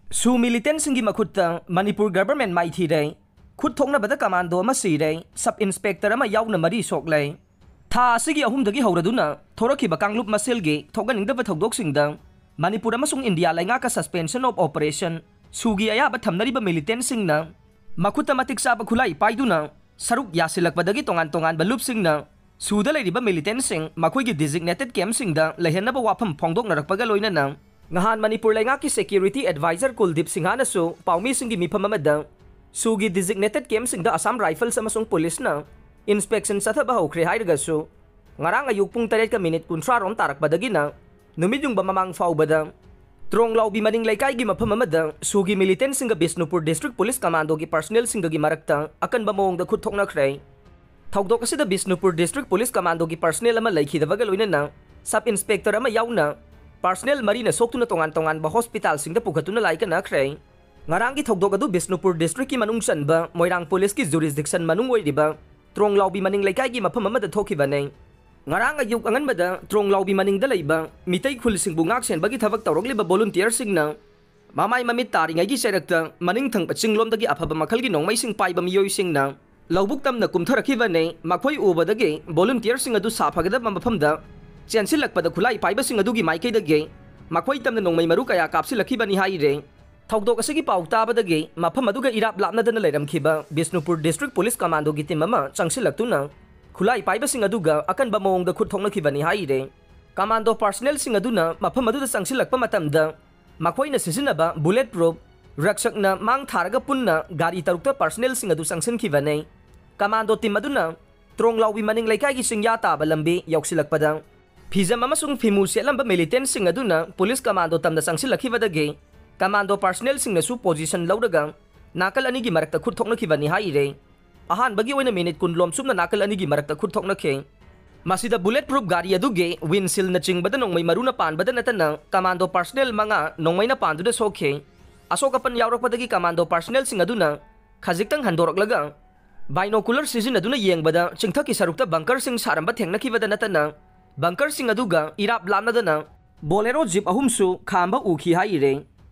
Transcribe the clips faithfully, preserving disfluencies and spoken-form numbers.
ꯁꯨ ꯃꯤꯂꯤꯇꯦꯟꯁꯤꯡꯒꯤ ꯃꯈꯨꯠꯇ ꯃꯅꯤꯄꯨꯔ ꯒꯚꯔꯟꯃꯦꯟ ꯃꯥꯏꯊꯤꯔꯦ꯫ ꯈꯨꯠ ꯊꯣꯛꯅꯕꯗ ꯀꯃꯥꯟꯗꯣ ꯑꯃ ꯁꯤꯔꯦ, ꯁꯕ ꯏꯟꯁꯄꯦꯛꯇꯔ ꯑꯃ ꯌꯥꯎꯅ ꯃꯔꯤ ꯁꯣꯛꯂꯦ꯫ ꯊꯥ ꯑꯁꯤꯒꯤ ꯑꯍꯨꯝꯗꯒꯤ ꯍꯧꯔꯗꯨꯅ ꯊꯣꯔꯛꯈꯤꯕ ꯀꯥꯡꯂꯨꯞ ꯃꯁꯦꯜꯒꯤ ꯊꯣꯛꯍꯟꯅꯤꯡꯗꯕ ꯊꯧꯗꯣꯛꯁꯤꯡꯗ ꯃꯅꯤꯄꯨꯔ ꯑꯃꯁꯨꯡ ꯏꯟꯗꯤꯌꯥ ꯂꯩꯉꯥꯛꯀ suspension of operation, ꯁꯨꯒꯤ ꯑꯌꯥꯕ ꯊꯝꯅꯔꯤꯕ ꯃꯤꯂꯤꯇꯦꯟꯁꯤꯡꯅ ꯃꯈꯨꯠꯇ ꯃꯇꯤꯛ ꯆꯥꯕ ꯈꯨꯠꯂꯥꯏ ꯄꯥꯏꯗꯨꯅ ꯁꯔꯨꯛ ꯌꯥꯁꯤꯜꯂꯛꯄꯗꯒꯤ ꯇꯣꯉꯥꯟ ꯇꯣꯉꯥꯟꯕ ꯂꯨꯞꯁꯤꯡꯅ ꯁꯨꯗ ꯂꯩꯔꯤꯕ ꯃꯤꯂꯤꯇꯦꯟꯁꯤꯡ ꯃꯈꯣꯏꯒꯤ designated campꯁꯤꯡꯗ ꯂꯩꯍꯟꯅꯕ ꯋꯥꯐꯝ ꯐꯣꯡꯗꯣꯛꯅꯔꯛꯄꯒ ꯂꯣꯏꯅꯅ ꯉꯍꯥꯟ ꯃꯅꯤꯄꯨꯔ ꯂꯩꯉꯥꯛꯀꯤ security advisor ꯀꯨꯜꯗꯤꯞ ꯁꯤꯡꯍꯥꯅꯁꯨ ꯄꯥꯎꯃꯤꯁꯤꯡꯒꯤ ꯃꯤꯐꯝ ꯑꯃꯗ ꯁꯨꯒꯤ designated campꯁꯤꯡꯗ ꯑꯁꯥꯝ ꯔꯥꯏꯐꯜꯁ ꯑꯃꯁꯨꯡ ꯄꯨꯂꯤꯁꯅ inspection ꯆꯠꯊꯕ ꯍꯧꯈ꯭ꯔꯦ ꯍꯥꯏꯔꯒꯁꯨ, ꯉꯔꯥꯡ ꯑꯌꯨꯛ ꯄꯨꯡ ꯇꯔꯦꯠꯀ ꯃꯤꯅꯤꯠ ꯀꯨꯟꯊ꯭ꯔꯥ ꯔꯣꯝ ꯇꯥꯔꯛꯄꯗꯒꯤꯅ ꯅꯨꯃꯤꯠ ꯌꯨꯡꯕ ꯃꯃꯥꯡ ꯐꯥꯎꯕꯗ ꯇ꯭ꯔꯣꯡꯂꯥꯎꯕꯤ ꯃꯅꯤꯡ ꯂꯩꯀꯥꯏꯒꯤ ꯃꯐꯝ ꯑꯃꯗ ꯁꯨꯒꯤ ꯃꯤꯂꯤꯇꯦꯟꯁꯤꯡꯒ ꯕꯤꯁꯅꯨꯄꯨꯔ ꯗꯤꯁꯇ꯭ꯔꯤꯛ ꯄꯨꯂꯤꯁ ꯀꯃꯥꯟꯗꯣꯒꯤ ꯄꯔꯁꯅꯦꯜꯁꯤꯡꯒꯒꯤ ꯃꯔꯛꯇ ꯑꯀꯟꯕ ꯃꯑꯣꯡꯗ ꯈꯨꯠ ꯊꯣꯛꯅꯈ꯭ꯔꯦ꯫ ꯊꯧꯗꯣꯛ ꯑꯁꯤꯗ ꯕꯤꯁꯅꯨꯄꯨꯔ ꯗꯤꯁꯇ꯭ꯔꯤꯛ ꯄꯨꯂꯤꯁ ꯀꯃꯥꯟꯗꯣꯒꯤ ꯄꯔꯁꯅꯦꯜ ꯑꯃ ꯂꯩꯈꯤꯗꯕꯒ ꯂꯣꯏꯅꯅ ꯁꯕ ꯏꯟꯁꯄꯦꯛꯇꯔ ꯑꯃ ꯌꯥꯎꯅ ꯄꯔꯁꯅꯦꯜ ꯃꯔꯤꯅ ꯁꯣꯛꯇꯨꯅ ꯇꯣꯉꯥꯟ ꯇꯣꯉꯥꯟꯕ ꯍꯣꯁꯄꯤꯇꯥꯜꯁꯤꯡꯗ ꯄꯨꯈꯠꯇꯨꯅ ꯂꯥꯏꯀꯠꯅꯈ꯭ꯔꯦ꯫ ꯉꯔꯥꯡꯒꯤ ꯊꯧꯗꯣꯛ ꯑꯗꯨ ꯕꯤꯁꯅꯨꯄꯨꯔ ꯗꯤꯁꯇ꯭ꯔꯤꯛꯀꯤ ꯃꯅꯨꯡ ꯆꯟꯕ ꯃꯣꯏꯔꯥꯡ ꯄꯨꯂꯤꯁꯀꯤ ꯖꯨꯔꯤꯁꯗꯤꯛꯁꯟ ꯃꯅꯨꯡ ꯑꯣꯏꯔꯤꯕ ꯇ꯭ꯔꯣꯡꯂꯥꯎꯕꯤ ꯃꯅꯤꯡ ꯂꯩꯀꯥꯏꯒꯤ ꯃꯐꯝ ꯑꯃꯗ ꯊꯣꯛꯈꯤꯕꯅꯤ꯫ ꯉꯔꯥꯡ ꯑꯌꯨꯛ ꯑꯉꯟꯕꯗ ꯇ꯭ꯔꯣꯡꯂꯥꯎꯕꯤ ꯃꯅꯤꯡꯗ ꯂꯩꯕ ꯃꯤꯇꯩ ꯈꯨꯜꯁꯤꯡꯕꯨ ꯉꯥꯛ ꯁꯦꯟꯕꯒꯤ ꯊꯕꯛ ꯇꯧꯔꯛꯂꯤꯕ ꯚꯣꯂꯨꯟꯇꯤꯌꯔꯁꯤꯡꯅ ꯃꯃꯥꯏ ꯃꯃꯤꯠ ꯇꯥꯔꯤꯉꯩꯒꯤ ꯆꯩꯔꯛꯇ ꯃꯅꯤꯡ ꯊꯪꯕ ꯆꯤꯡꯂꯣꯝꯗꯒꯤ ꯑꯐꯕ ꯃꯈꯜꯒꯤ ꯅꯣꯡꯃꯩꯁꯤꯡ ꯄꯥꯏꯕ ꯃꯤꯑꯣꯏꯁꯤꯡꯅ ꯂꯧꯕꯨꯛ ꯇꯝꯅ ꯀꯨꯝꯊꯔꯛꯈꯤꯕꯅꯤ꯫ ꯃꯈꯣꯏ ꯎꯕꯗꯒꯤ ꯚꯣꯂꯨꯟꯇꯤꯌꯔꯁꯤꯡ ꯑꯗꯨ ꯁꯥ ꯐꯒꯗꯕ ꯃꯐꯝꯗ ꯆꯦꯟꯁꯤꯜꯂꯛꯄꯗ ꯈꯨꯠꯂꯥꯏ ꯄꯥꯏꯕꯁꯤꯡ ꯑꯗꯨꯒꯤ ꯃꯥꯏꯀꯩꯗꯒꯤ ꯃꯈꯣꯏ ꯇꯝꯅ ꯅꯣꯡꯃꯩ ꯃꯔꯨ ꯀꯌꯥ ꯀꯥꯞꯁꯤꯜꯂꯛꯈꯤꯕꯅꯤ ꯍꯥꯏꯔꯦ꯫ ꯊꯧꯗꯣꯛ ꯑꯁꯤꯒꯤ ꯄꯥꯎ ꯇꯥꯕꯗꯒꯤ ꯃꯐꯝ ꯑꯗꯨꯒ ꯏꯔꯥꯞ ꯂꯥꯞꯅꯗꯅ ꯂꯩꯔꯝꯈꯤꯕ ꯕꯤꯁꯅꯨꯄꯨꯔ ꯗꯤꯁꯇ꯭ꯔꯤꯛ ꯄꯨꯂꯤꯁ ꯀꯃꯥꯟꯗꯣꯒꯤ ꯇꯤꯝ ꯑꯃ ꯆꯪꯁꯤꯜꯂꯛꯇꯨꯅ ꯈꯨꯠꯂꯥꯏ ꯄꯥꯏꯕꯁꯤꯡ ꯑꯗꯨꯒ ꯑꯀꯟꯕ ꯃꯑꯣꯡꯗ ꯈꯨꯠ ꯊꯣꯛꯅꯈꯤꯕꯅꯤ ꯍꯥꯏꯔꯦ꯫ ꯀꯃꯥꯟꯗꯣ ꯄꯥꯔꯁꯅꯦꯜꯁꯤꯡ ꯑꯗꯨꯅ ꯃꯐꯝ ꯑꯗꯨꯗ ꯆꯪꯁꯤꯜꯂꯛꯄ ꯃꯇꯝꯗ ꯃꯈꯣꯏꯅ ꯁꯤꯖꯤꯟꯅꯕ ꯕꯨꯂꯦꯠ ꯄ꯭ꯔꯨꯐ ꯔꯛꯁꯛꯅ ꯃꯥꯡ ꯊꯥꯔꯒ ꯄꯨꯟꯅ ꯒꯥꯔꯤ ꯇꯔꯨꯛꯇ ꯄꯥꯔꯁꯅꯦꯜꯁꯤꯡ ꯑꯗꯨ ꯆꯪꯁꯤꯟꯈꯤꯕꯅꯤ꯫ ꯀꯃꯥꯟꯗꯣ ꯇꯤꯝ ꯑꯗꯨꯅ ꯇ꯭ꯔꯣꯡꯂꯥꯎꯕꯤ ꯃꯅꯤꯡ ꯂꯩꯀꯥꯏꯒꯤ ꯆꯤꯡꯌꯥ ꯇꯥꯕ ꯂꯝꯕꯤ ꯌꯧꯁꯤꯜꯂꯛꯄꯗ ꯐꯤꯖꯝ ꯑꯃꯁꯨꯡ ꯐꯤꯃꯨ ꯁꯦꯠꯂꯝꯕ ꯃꯤꯂꯤꯇꯦꯟꯁꯤꯡ ꯑꯗꯨꯅ ꯄꯨꯂꯤꯁ ꯀꯃꯥꯟꯗꯣ ꯇꯝꯅ ꯆꯪꯁꯤꯜꯂꯛꯈꯤꯕꯗꯒꯤ ꯀꯃꯥꯟꯗꯣ ꯄꯥꯔꯁꯅꯦꯜꯁꯤꯡꯅꯁꯨ ꯄꯣꯖꯤꯁꯟ ꯂꯧꯔꯒ ꯅꯥꯀꯜ ꯑꯅꯤꯒꯤ ꯃꯔꯛꯇ ꯈꯨꯠ ꯊꯣꯛꯅꯈꯤꯕꯅꯤ ꯍꯥꯏꯔꯦ꯫ ꯑꯍꯥꯟꯕꯒꯤ ꯑꯣꯏꯅ ꯃꯤꯅꯤꯠ ꯀꯨꯟ ꯂꯣꯝ ꯆꯨꯞꯅ ꯅꯥꯀꯜ ꯑꯅꯤꯒꯤ ꯃꯔꯛꯇ ꯈꯨꯠ ꯊꯣꯛꯅꯈꯤ꯫ ꯃꯁꯤꯗ ꯕꯨꯂꯦꯠ ꯄ꯭ꯔꯨꯐ ꯒꯥꯔꯤ ꯑꯗꯨꯒꯤ ꯋꯤꯟꯁꯤꯜꯅ ꯆꯤꯡꯕꯗ ꯅꯣꯡꯃꯩ ꯃꯔꯨꯅ ꯄꯥꯟꯕꯗ ꯅꯠꯇꯅ ꯀꯃꯥꯟꯗꯣ ꯄꯥꯔꯁꯅꯦꯜ ꯃꯉꯥ ꯅꯣꯡꯃꯩꯅ ꯄꯥꯟꯗꯨꯅ ꯁꯣꯛꯈꯤ꯫ ꯑꯁꯣꯛ ꯑꯄꯟ ꯌꯥꯎꯔꯛꯄꯗꯒꯤ ꯀꯃꯥꯟꯗꯣ ꯄꯥꯔꯁꯅꯦꯜꯁꯤꯡ ꯑꯗꯨꯅ ꯈꯖꯤꯛꯇꯪ ꯍꯟꯗꯣꯔꯛꯂꯒ ꯕꯥꯏꯅꯣꯀꯨꯂꯔ ꯁꯤꯖꯤꯟꯅꯗꯨꯅ ꯌꯦꯡꯕꯗ ꯆꯤꯡꯊꯛꯀꯤ ꯁꯔꯨꯛꯇ ꯕꯪꯀꯔꯁꯤꯡ ꯁꯥꯔꯝꯕ ꯊꯦꯡꯅꯈꯤꯕꯗ ꯅꯠꯇꯅ ꯕꯪꯀꯔꯁꯤꯡ ꯑꯗꯨꯒ ꯏꯔꯥꯞ ꯂꯥꯞꯅꯗꯅ ꯕꯣꯂꯦꯔꯣ ꯖꯤꯞ ꯑꯍꯨꯝꯁꯨ ꯈꯥꯝꯕ ꯎꯈꯤ ꯍꯥꯏꯔꯦ꯫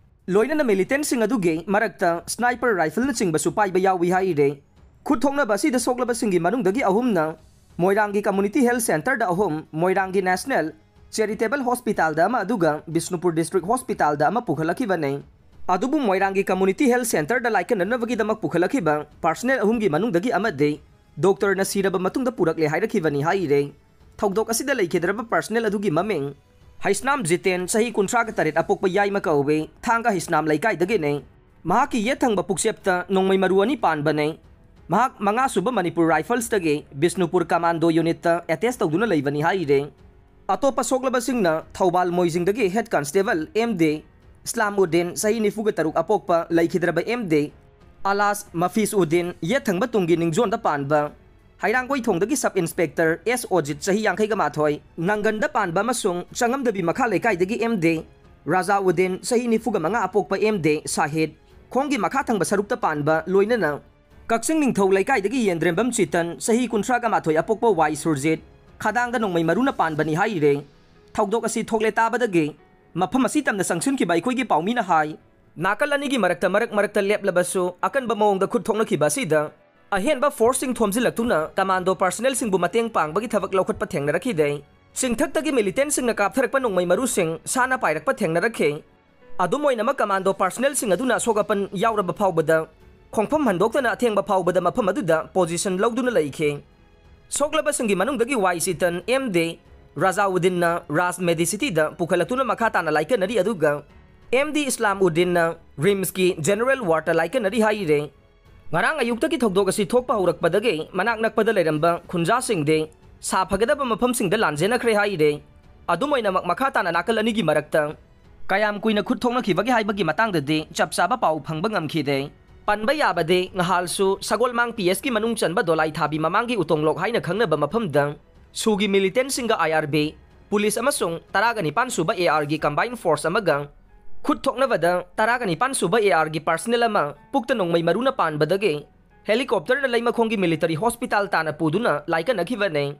ꯂꯣꯏꯅꯅ militantꯁꯤꯡ ꯑꯗꯨꯒꯤ ꯃꯔꯛꯇ sniper rifleꯅꯆꯤꯡꯕꯁꯨ ꯄꯥꯏꯕ ꯌꯥꯎꯏ ꯍꯥꯏꯔꯦ꯫ ꯈꯨꯠ ꯊꯣꯛꯅꯕ ꯑꯁꯤꯗ ꯁꯣꯛꯂꯕꯁꯤꯡꯒꯤ ꯃꯅꯨꯡꯗꯒꯤ ꯑꯍꯨꯝꯅ ꯃꯣꯏꯔꯥꯡꯒꯤ community health centreꯗ ꯑꯍꯨꯝ, ꯃꯣꯏꯔꯥꯡꯒꯤ National Charitable Hospitalꯗ ꯑꯃ ꯑꯗꯨꯒ ꯕꯤꯁꯅꯨꯄꯨꯔ District Hospitalꯗ ꯑꯃ ꯄꯨꯈꯠꯂꯛꯈꯤꯕꯅꯤ꯫ ꯑꯗꯨꯕꯨ ꯃꯣꯏꯔꯥꯡꯒꯤ community health centreꯗ ꯂꯥꯏꯀꯠꯅꯅꯕꯒꯤꯗꯃꯛ ꯄꯨꯈꯠꯂꯛꯈꯤꯕ personnel ꯑꯍꯨꯝꯒꯤ ꯃꯅꯨꯡꯗꯒꯤ ꯑꯃꯗꯤ doctorꯅ ꯁꯤꯔꯕ ꯃꯇꯨꯡꯗ ꯄꯨꯔꯛꯂꯦ ꯍꯥꯏꯔꯛꯈꯤꯕꯅꯤ ꯍꯥꯏꯔꯦ꯫ ꯊꯧꯗꯣꯛ ꯑꯁꯤꯗ ꯂꯩꯈꯤꯗ꯭ꯔꯕ personnel ꯑꯗꯨꯒꯤ ꯃꯃꯤꯡ ꯍꯩꯁꯅꯥꯝ ꯖꯤꯇꯦꯟ, ꯆꯍꯤ ꯀꯨꯟꯊ꯭ꯔꯥꯒ ꯇꯔꯦꯠ, ꯑꯄꯣꯛꯄ ꯌꯥꯏꯃ ꯀꯧꯏ, ꯊꯥꯡꯒ ꯍꯩꯁꯅꯥꯝ ꯂꯩꯀꯥꯏꯗꯒꯤꯅꯤ꯫ ꯃꯍꯥꯛꯀꯤ ꯌꯦꯠ ꯊꯪꯕ ꯄꯨꯛꯆꯦꯞꯇ ꯅꯣꯡꯃꯩ ꯃꯔꯨ ꯑꯅꯤ ꯄꯥꯟꯕꯅꯤ꯫ ꯃꯍꯥꯛ ꯃꯉꯥꯁꯨꯕ ꯃꯅꯤꯄꯨꯔ Riflesꯇꯒꯤ ꯕꯤꯁꯅꯨꯄꯨꯔ Commando unitꯇ attach ꯇꯧꯗꯨꯅ ꯂꯩꯕꯅꯤ ꯍꯥꯏꯔꯦ꯫ ꯑꯇꯣꯞꯄ ꯁꯣꯛꯂꯕꯁꯤꯡꯅ ꯊꯧꯕꯥꯜ ꯃꯣꯏꯖꯤꯡꯗꯒꯤ head constable M D Islam Uddin, ꯆꯍꯤ ꯅꯤꯐꯨꯒ ꯇꯔꯨꯛ, ꯑꯄꯣꯛꯄ, ꯂꯩꯈꯤꯗ꯭ꯔꯕ ꯑꯦꯝ ꯗꯤ ꯑꯂꯥꯁ ꯃꯐꯤꯁ ꯎꯗꯤꯟ, ꯌꯦꯠ ꯊꯪꯕ ꯇꯨꯡꯒꯤ ꯅꯤꯡꯖꯣꯟꯗ ꯄꯥꯟꯕ, ꯍꯩꯔꯥꯡꯒꯣꯏꯊꯣꯡꯗꯒꯤ sub inspector ꯑꯦꯁ ꯑꯣꯖꯤꯠ, ꯆꯍꯤ ꯌꯥꯡꯈꯩꯒ ꯃꯥꯊꯣꯏ, ꯅꯪꯒꯟꯗ ꯄꯥꯟꯕ ꯑꯃꯁꯨꯡ ꯆꯪꯉꯝꯗꯕꯤ ꯃꯈꯥ ꯂꯩꯀꯥꯏꯗꯒꯤ ꯑꯦꯝ ꯗꯤ ꯔꯥꯖꯥꯎꯗꯤꯟ, ꯆꯍꯤ ꯅꯤꯐꯨꯒ ꯃꯉꯥ, ꯑꯄꯣꯛꯄ ꯑꯦꯝ ꯗꯤ ꯁꯥꯍꯤꯗ, ꯈꯣꯡꯒꯤ ꯃꯈꯥ ꯊꯪꯕ ꯁꯔꯨꯛꯇ ꯄꯥꯟꯕ, ꯂꯣꯏꯅꯅ ꯀꯛꯆꯤꯡ ꯅꯤꯡꯊꯧ ꯂꯩꯀꯥꯏꯗꯒꯤ ꯌꯦꯟꯗ꯭ꯔꯦꯝꯕꯝ ꯆꯤꯇꯟ, ꯆꯍꯤ ꯀꯨꯟꯊ꯭ꯔꯥꯒ ꯃꯥꯊꯣꯏ, ꯑꯄꯣꯛꯄ ꯋꯥꯏ ꯁꯨꯔꯖꯤꯠ, ꯈꯗꯥꯡꯗ ꯅꯣꯡꯃꯩ ꯃꯔꯨꯅ ꯄꯥꯟꯕꯅꯤ ꯍꯥꯏꯔꯦ꯫ ꯊꯧꯗꯣꯛ ꯑꯁꯤ ꯊꯣꯛꯂꯦ ꯇꯥꯕꯗꯒꯤ ꯃꯐꯝ ꯑꯁꯤ ꯇꯝꯅ ꯆꯪꯁꯤꯟꯈꯤꯕ ꯑꯩꯈꯣꯏꯒꯤ ꯄꯥꯎꯃꯤꯅ ꯍꯥꯏ, ꯅꯥꯀꯜ ꯑꯅꯤꯒꯤ ꯃꯔꯛꯇ ꯃꯔꯛ ꯃꯔꯛꯇ ꯂꯦꯞꯂꯕꯁꯨ ꯑꯀꯟꯕ ꯃꯑꯣꯡꯗ ꯈꯨꯠ ꯊꯣꯛꯅꯈꯤꯕ ꯑꯁꯤꯗ ꯑꯍꯦꯟꯕ forceꯁꯤꯡ ꯊꯣꯝꯖꯤꯜꯂꯛꯇꯨꯅ commando personnelꯁꯤꯡꯕꯨ ꯃꯇꯦꯡ ꯄꯥꯡꯕꯒꯤ ꯊꯕꯛ ꯂꯧꯈꯠꯄ ꯊꯦꯡꯅꯔꯛꯈꯤꯗꯦ꯫ ꯆꯤꯡꯊꯛꯇꯒꯤ militantꯁꯤꯡꯅ ꯀꯥꯞꯊꯔꯛꯄ ꯅꯣꯡꯃꯩ ꯃꯔꯨꯁꯤꯡ ꯁꯥꯅ ꯄꯥꯏꯔꯛꯄ ꯊꯦꯡꯅꯔꯛꯈꯤ꯫ ꯑꯗꯨꯝ ꯑꯣꯏꯅꯃꯛ, commando personnelꯁꯤꯡ ꯑꯗꯨꯅ ꯑꯁꯣꯛ ꯑꯄꯟ ꯌꯥꯎꯔꯕ ꯐꯥꯎꯕꯗ ꯈꯣꯡꯐꯝ ꯍꯟꯗꯣꯛꯇꯅ ꯑꯊꯦꯡꯕ ꯐꯥꯎꯕꯗ ꯃꯐꯝ ꯑꯗꯨꯗ position ꯂꯧꯗꯨꯅ ꯂꯩꯈꯤ꯫ ꯁꯣꯛꯂꯕꯁꯤꯡꯒꯤ ꯃꯅꯨꯡꯗꯒꯤ ꯋꯥꯏ ꯆꯤꯇꯟ, ꯑꯦꯝ ꯗꯤ ꯔꯥꯖꯥꯎꯗꯤꯟꯅ ꯔꯥꯖ ꯃꯦꯗꯤꯁꯤꯇꯤꯗ ꯄꯨꯈꯠꯂꯛꯇꯨꯅ ꯃꯈꯥ ꯇꯥꯅ ꯂꯥꯏꯀꯠꯅꯔꯤ, ꯑꯗꯨꯒ ꯑꯦꯝ ꯗꯤ ꯏꯁꯂꯥꯝ ꯎꯗꯤꯟꯅ ꯔꯤꯝꯁꯀꯤ general wardꯇ ꯂꯥꯏꯀꯠꯅꯔꯤ ꯍꯥꯏꯔꯦ꯫ ꯉꯔꯥꯡ ꯑꯌꯨꯛꯇꯒꯤ ꯊꯧꯗꯣꯛ ꯑꯁꯤ ꯊꯣꯛꯄ ꯍꯧꯔꯛꯄꯗꯒꯤ ꯃꯅꯥꯛ ꯅꯛꯄꯗ ꯂꯩꯔꯝꯕ ꯈꯨꯟꯖꯥꯁꯤꯡꯗꯤ ꯁꯥ ꯐꯒꯗꯕ ꯃꯐꯝꯁꯤꯡꯗ ꯂꯥꯟꯖꯦꯟꯅꯈ꯭ꯔꯦ ꯍꯥꯏꯔꯦ꯫ ꯑꯗꯨꯝ ꯑꯣꯏꯅꯃꯛ, ꯃꯈꯥ ꯇꯥꯅ ꯅꯥꯀꯜ ꯑꯅꯤꯒꯤ ꯃꯔꯛꯇ ꯀꯌꯥꯝ ꯀꯨꯏꯅ ꯈꯨꯠ ꯊꯣꯛꯅꯈꯤꯕꯒꯦ ꯍꯥꯏꯕꯒꯤ ꯃꯇꯥꯡꯗꯗꯤ ꯆꯞ ꯆꯥꯕ ꯄꯥꯎ ꯐꯪꯕ ꯉꯝꯈꯤꯗꯦ꯫ ꯄꯟꯕ ꯌꯥꯕꯗꯤ, ꯉꯍꯥꯜꯁꯨ ꯁꯒꯣꯜꯃꯥꯡ ꯄꯤ ꯑꯦꯁꯀꯤ ꯃꯅꯨꯡ ꯆꯟꯕ ꯗꯣꯂꯥꯏꯊꯥꯕꯤ ꯃꯃꯥꯡꯒꯤ ꯎꯇꯣꯡꯂꯣꯛ ꯍꯥꯏꯅ ꯈꯪꯅꯕ ꯃꯐꯝꯗ ꯁꯨꯒꯤ militantꯁꯤꯡꯒ ꯑꯥꯏ ꯑꯥꯔ ꯕꯤ, ꯄꯨꯂꯤꯁ ꯑꯃꯁꯨꯡ ꯇꯔꯥꯒ ꯅꯤꯄꯥꯟ ꯁꯨꯕ ꯑꯦ ꯑꯥꯔꯒꯤ combined force ꯑꯃꯒ ꯈꯨꯠ ꯊꯣꯛꯅꯕꯗ ꯇꯔꯥꯒ ꯅꯤꯄꯥꯟ ꯁꯨꯕ ꯑꯦ ꯑꯥꯔꯒꯤ personnel ꯑꯃ ꯄꯨꯛꯇ ꯅꯣꯡꯃꯩ ꯃꯔꯨꯅ ꯄꯥꯟꯕꯗꯒꯤ helicopterꯅ ꯂꯩꯃꯈꯣꯡꯒꯤ military hospital ꯇꯥꯟꯅ ꯄꯨꯗꯨꯅ ꯂꯥꯏꯀꯠꯅꯈꯤꯕꯅꯤ꯫